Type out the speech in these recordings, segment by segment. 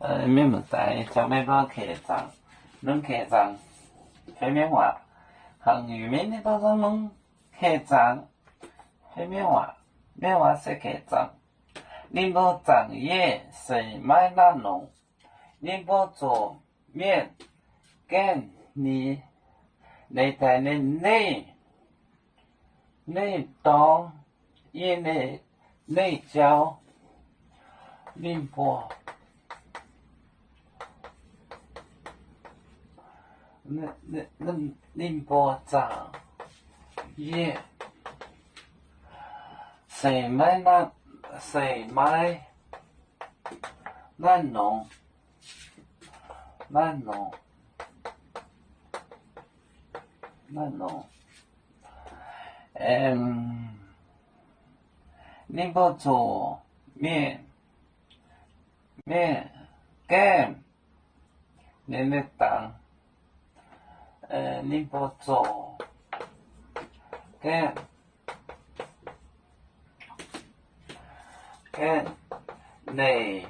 Mienh muoz-doic, jangx mienh mbuo keh zaangc, nungx keh zaangc, fai mienh waac, hnangv nyungc mienh ninh mbuo zorqv nungx keh zaangc, fai mienh waac, mienh waac se keh zaangc. Ninh mbuo zaangc yieh seix maiv naaiv nongc. Ninh mbuo zoqc mienh gaengh ni leiz daic ninh neih, neih dorngx yie ninh neih jauv. Ninh mbuo, ninh mbuo zaangc yieh seix maiv naaiv, seix maiv naaiv nongc, naaiv nongc, naaiv nongc. Ninh mbuo zoqc mienh, mienh gaengh ninh, ninh dangx, ninh mbuo zoqc gaengh, gaengh neic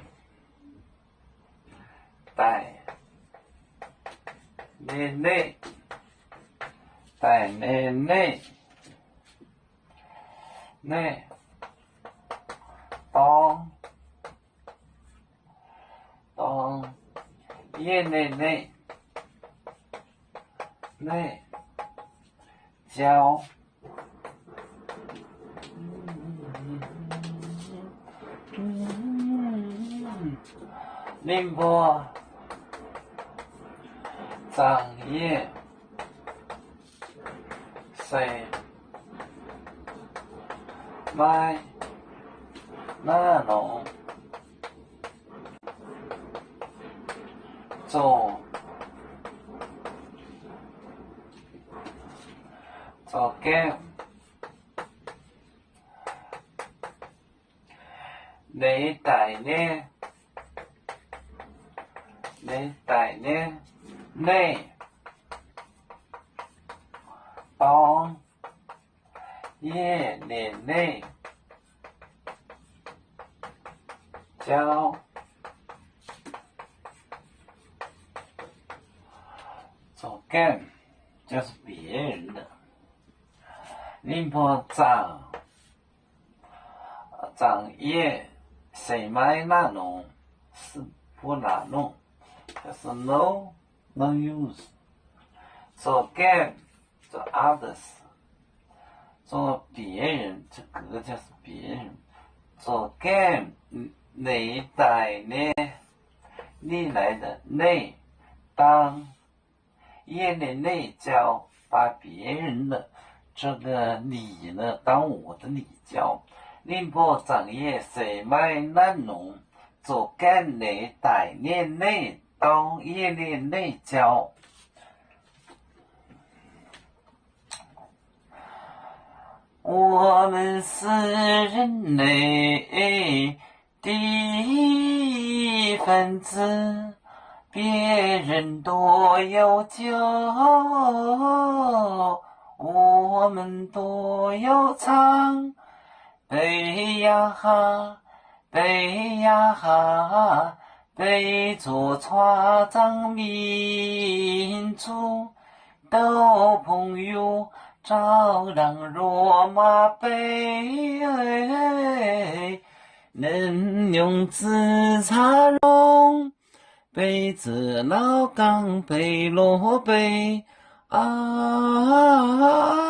daic ninh neih, daic ninh neih, neih dorngx, dorngx yie ninh neih, neih jauv. Ninh mbuo zaangc yieh seix maiv naaiv nongc, zoqc, zoqc gaengh leiz daic nyei, leiz daic nyei neih dorngx yie ninh neih jauv, zoqc gaengh, 就是别人的. Ninh mbuo zaangc, zaangc yieh seix maiv naaiv nongc, 是不拿弄, 就是 no, no use. Zoqc gaengh, 做 others, 做别人, 这个就是别人. Zoqc gaengh leiz daic nyei, 历来的 neih, 当 yie ninh neih jauv, 把别人的这个礼呢当我的礼 jauv. Ninh mbuo zaangc yieh seix maiv naaiv nongc, zoqc gaengh leiz daic nyei neih dorngx yie ninh neih jauv. 我们是人类的一份子，别人多有酒，我们多有唱。杯呀哈，杯呀哈，杯中传唱民族 斗篷有朝阳若马背，能用紫砂容，杯子老钢杯罗杯啊。